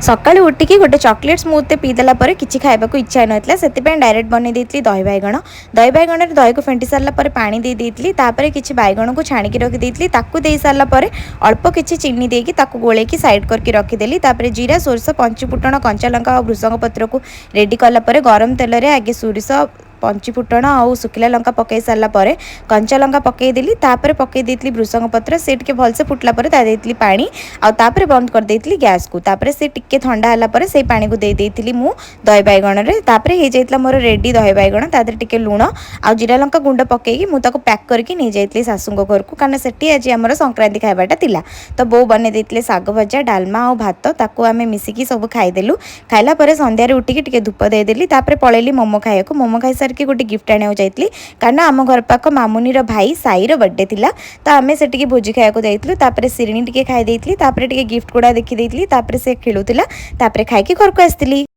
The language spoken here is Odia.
ସକାଳୁ ଉଠିକି ଗୋଟେ ଚକୋଲେଟ୍ ସ୍ମୁଥ୍ ପିଇଦେଲା ପରେ କିଛି ଖାଇବାକୁ ଇଚ୍ଛା ହେଇନଥିଲା। ସେଥିପାଇଁ ଡାଇରେକ୍ଟ ବନେଇ ଦେଇଥିଲି ଦହି ବାଇଗଣ। ଦହି ବାଇଗଣରେ ଦହିକୁ ଫେଣ୍ଟି ସାରିଲା ପରେ ପାଣି ଦେଇ ଦେଇଥିଲି। ତାପରେ କିଛି ବାଇଗଣକୁ ଛାଣିକି ରଖିଦେଇଥିଲି। ତାକୁ ଦେଇ ସାରିଲା ପରେ ଅଳ୍ପ କିଛି ଚିନି ଦେଇକି ତାକୁ ଗୋଳେଇକି ସାଇଡ଼୍ କରିକି ରଖିଦେଲି। ତାପରେ ଜିରା, ସୋରିଷ, ପଞ୍ଚୁ ଫୁଟଣ, କଞ୍ଚା ଲଙ୍କା ଆଉ ଭୃସଙ୍ଗ ପତ୍ରକୁ ରେଡ଼ି କଲା ପରେ ଗରମ ତେଲରେ ଆଗେ ସୋରିଷ, ପଞ୍ଚୁ ଫୁଟଣ ଆଉ ଶୁଖିଲା ଲଙ୍କା ପକାଇ ସାରିଲା ପରେ କଞ୍ଚା ଲଙ୍କା ପକାଇଦେଲି। ତାପରେ ପକାଇ ଦେଇଥିଲି ଭୃସଙ୍ଗ ପତ୍ର। ସେ ଟିକେ ଭଲସେ ଫୁଟିଲା ପରେ ତା ଦେଇଥିଲି ପାଣି ଆଉ ତାପରେ ବନ୍ଦ କରିଦେଇଥିଲି ଗ୍ୟାସ୍କୁ। ତାପରେ ସେ ଟିକେ ଥଣ୍ଡା ହେଲା ପରେ ସେଇ ପାଣିକୁ ଦେଇ ଦେଇଥିଲି ମୁଁ ଦହି ବାଇଗଣରେ। ତାପରେ ହେଇଯାଇଥିଲା ମୋର ରେଡ଼ି ଦହି ବାଇଗଣ। ତା ଦେହରେ ଟିକେ ଲୁଣ ଆଉ ଜିରା ଲଙ୍କା ଗୁଣ୍ଡ ପକାଇକି ମୁଁ ତାକୁ ପ୍ୟାକ୍ କରିକି ନେଇଯାଇଥିଲି ଶାଶୁଙ୍କ ଘରକୁ, କାରଣ ସେଠି ଆଜି ଆମର ସଂକ୍ରାନ୍ତି ଖାଇବାଟା ଥିଲା। ତ ବୋଉ ବନେଇ ଦେଇଥିଲେ ଶାଗ ଭଜା, ଡାଲମା ଆଉ ଭାତ। ତାକୁ ଆମେ ମିଶିକି ସବୁ ଖାଇଦେଲୁ। ଖାଇଲା ପରେ ସନ୍ଧ୍ୟାରେ ଉଠିକି ଟିକେ ଧୂପ ଦେଇଦେଲି। ତାପରେ ପଳେଇଲି ମୋମୋ ଖାଇବାକୁ। ମୋମୋ ଖାଇସାରିକି ଗୋଟେ ଗିଫ୍ଟ ଆଣିବାକୁ ଯାଇଥିଲି, କାରଣ ଆମ ଘର ପାଖ ମାମୁନିର ଭାଇ ସାଇର ବର୍ଥଡେ ଥିଲା। ତ ଆମେ ସେଠିକି ଭୋଜି ଖାଇବାକୁ ଯାଇଥିଲୁ। ତାପରେ ଶିରିଣୀ ଟିକେ ଖାଇ ଦେଇଥିଲି। ତାପରେ ଟିକେ ଗିଫ୍ଟ ଗୁଡ଼ା ଦେଖିଦେଇଥିଲି। ତାପରେ ସେ ଖେଳୁଥିଲା। ତାପରେ ଖାଇକି ଘରକୁ ଆସିଥିଲି।